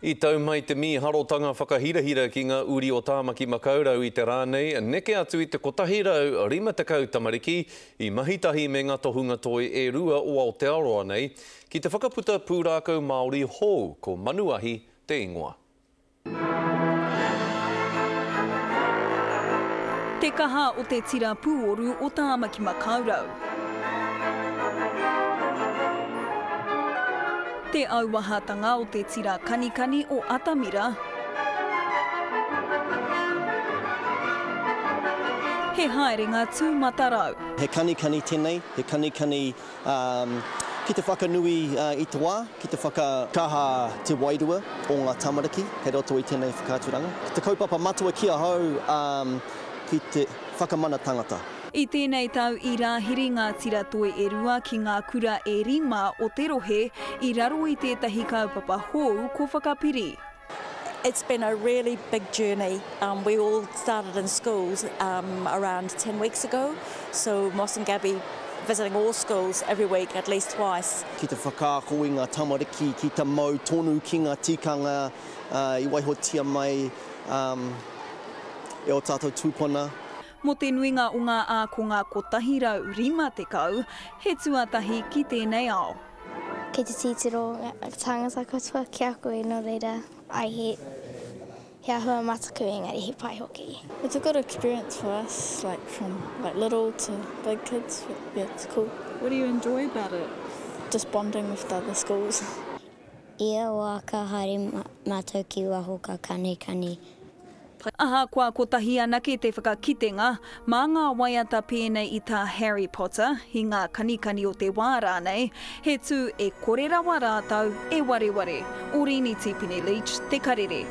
I tau mai te mīharotanga whakahirahira ki ngā uri o Tāmaki Makaurau i te rā nei, neke atu i te 150 tamariki i mahi tahi me ngā tohunga toi e rua o Aotearoa nei ki te whakaputa pūrākau Māori hou, ko Manuahi te ingoa. Te kaha o te tira pūoru o Tāmaki Makaurau. Te auahatanga o te tira kanikani o Atamira. He haerenga tūmatarau. He kanikani tenei, he kanikani ki te whakanui i te wā, ki te whakakaha te wairua o ngā tamariki kei roto i tēnei whakaaturanga. Te kaupapa matua ki ahau ki te whakamana tangata. I tēnei tau i rāhiri ngā tira toi e rua ki ngā kura e rima o te rohe i raro i tētahi kaupapa hou ko Whakapiri. It's been a really big journey. Um, we all started in schools um, around 10 weeks ago. So Moss and Gabby visiting all schools every week at least twice. Ki te whakaako i ngā tamariki ki te mau tonu ki ngā tikanga uh, i waihotia mai um, e o tātou tūpuna. Mō te nuinga o ngā ākonga 150, he tuatahi ki tēnei ao. Kei te titiro ngā tāngata katoa ki a koe, nō reira, ai he, he āhua mataku engari he pai hoki. It's a good experience for us, like from like little to big kids, yeah, it's cool. What do you enjoy about it? Just bonding with the other schools. Ia wā ka haere mātou ki waho ka kanikani. Ahakoa kotahi anake te whakakitenga, mā ngā waiata pēnei i tā Harry Potter, i ngā kanikani o te wā rānei, he tū e kore rawa rātou e wareware. Orini Tipene-Leach, Te Karere.